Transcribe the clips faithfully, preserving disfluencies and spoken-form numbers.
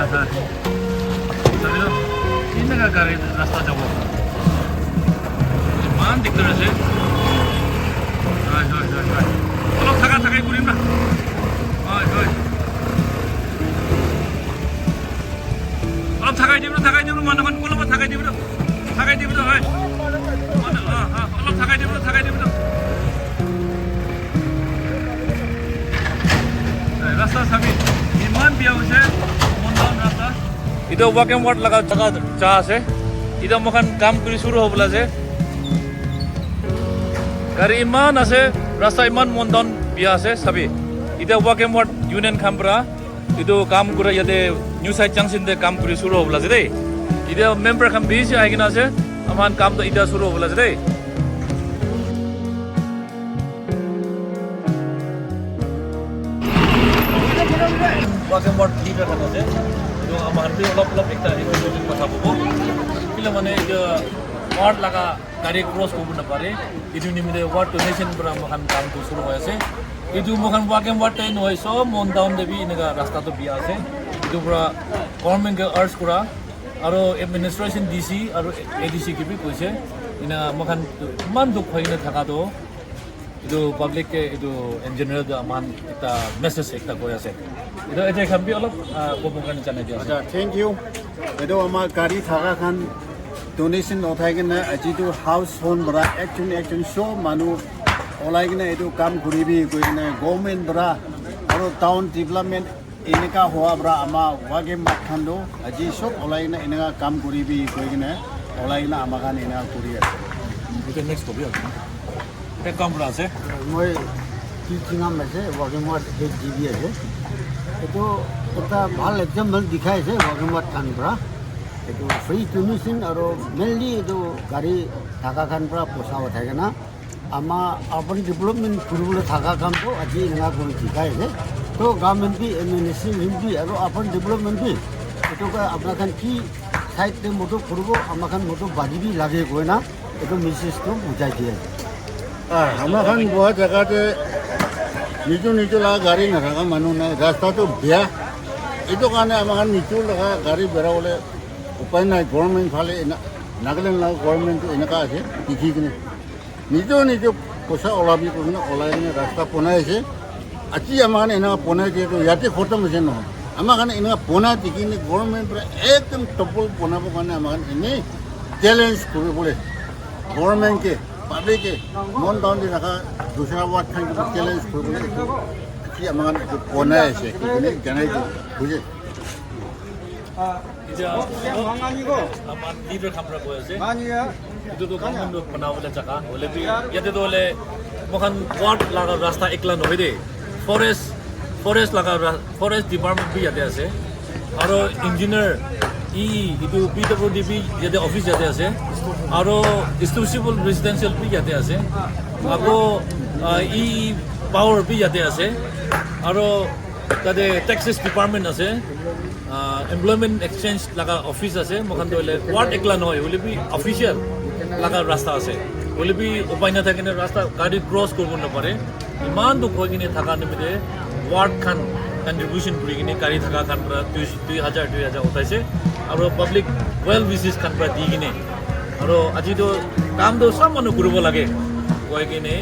Sabi na, eneka gari rasta jabo. Iman diktar ase. Hoi, hoi, hoi, hoi. Olop thakai thakai kurim na. Hoi, hoi. Olop thakai dibo, thakai dibo, manu khan olop thakai dibo. Thakai dibo, hoi. Manu, ah, ah, olop thakai dibo, thakai dibo. Rasta sabi, iman biya hoise, mon down rasta. Etu Waghem Ward laga jaga ja ase. Etu moikhan kam kuri shuru hobole ase. Gari iman ase, rasta iman mon down biya ase, sabi. Etu Waghem Ward Union khan para etu kam kura yate New Side Junction te kam kuri shuru hobole ase dei. Etu member khan bishi ahi kena ase, aman kam toh etia shuru hobole ase dei. Waghem Ward leader khan ase. Etu aman bi olop olop ekta information kotha kobo. Kile mane etu ward laga gari cross kobo na pare. Etu nimite ward donation para moikhan kam tu shuru hoi ase. Etu moikhan Waghem Ward te nohoi, sob mon down te bi eneka rasta tu biya ase. Etu para government ke urge kura, aro administration D C aro A D C ke bi koise. Ena moikhan iman dukh hoi kena thaka tu etu public ke etu engineer tu aman ekta message ekta koi ase. Etu ete khan bi olop, ah, kobo karne janai dia ase. Acha, thank you. Etu ama gari thaka khan donation uthai kena aji tu house hon para ekjon ekjon sob manu olai kena etu kam kuribi koi kena government para aro town development eneka hoa para ama Waghem Ward khan tu aji sob olai kena eneka kam kuribi koi kena olai kena ama khan eneka kuri ase. Etu next kobi ase. Ek kam kura ase. Moi T Chingam ase, Waghem Ward head G B ase. Etu ekta bhal example dikhai ase Waghem Ward khan para. Etu free donation aro mainly etu gari thaka khan para poisa uthai kena ama urban development kuribole thaka khan to aji eneka kuri dikhai ase. To government bi, M N C bi aro urban development bi etu ka apna khan ki side te moto kuribo, ama khan moto badi bi lage koi na etu message tu bujai di ase. Ah, ama khan boha jaga te nijo nijo laga gari nathaka manu nai, rasta tu beya. Etu karne ama khan nijo laga gari bera bole upai nai, government phale ena, Nagaland laga government tu eneka ase, dikhi kene. Nijo nijo poisa olabi kuri kene olai kene rasta bonai ase. Aji ama khan eneka bonai dia tu yate khotom hoise nohoi. Ama khan eneka bonai dikhi kene government para ekdom double bonabo karne ama khan ene challenge kuri bole government ke, public ke, mon down di rakha dusra ward khan ke challenge kuri bole etu aji ama khan etu bonai ase, etu kene janai di, bujhe? Etia aman leader khan para koi ase. Etu tu government tu banabole jaga hoile bi yate tu hoile moikhan ward laga rasta ekla nohoi de. Forest, forest laga ra-, forest department bi yate ase. Aro engineer, E E, etu P W D bi yate office yate ase. Aro East Civil Residential bi yate ase. Ako, ah, E E power bi yate ase. Aro tate taxes department ase. Ah, employment exchange laga office ase, moikhan toh hoile ward ekla nohoi, hoile bi official laga rasta ase, hoile bi upai nathaki na rasta gari cross kuribo napare. Iman dukh hoi kene thaka nimite ward khan contribution kuri kene gari thaka khan para dui, dui hajar, dui hajar uthaise, aro public well wishes khan para di kene, aro aji toh kam toh sob manu kuribo lage koi kene,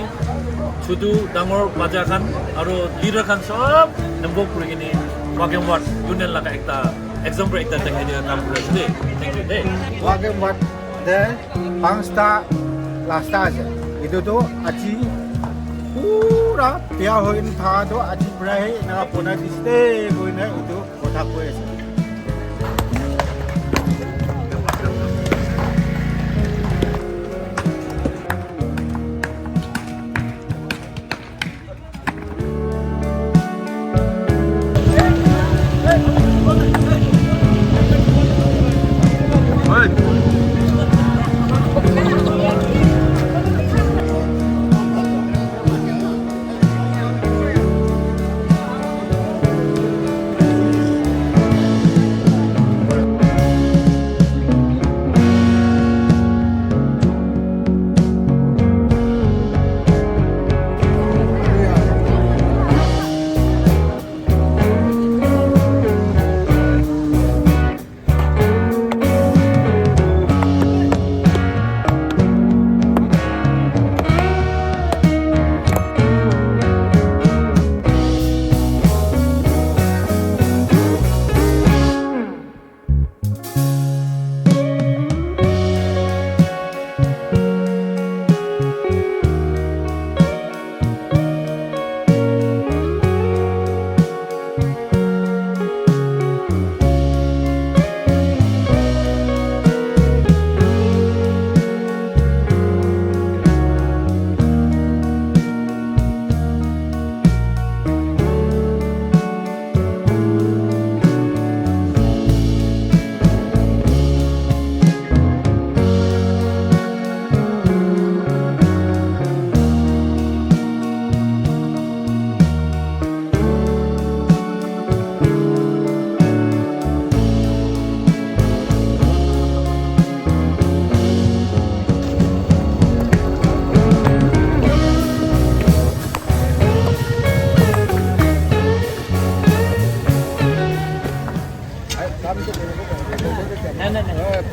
chutu dangor bacha khan aro leader khan sob involve kuri kene Waghem Ward Union laga ekta example ekta dekhai dia kam kuri ase de. Thank you de. Waghem Ward te panchta rasta ase. Etu tu aji pura beya hoi kena thaka tu aji pura he eneka bonai dise de koi na etu kotha koi ase.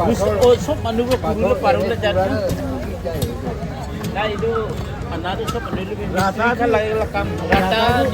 Oh, sob manu ko guru lo paru le jat. Na, etu khana tu sob manu lo bi mistri khan lage la kam. Rata,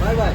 Bye bye.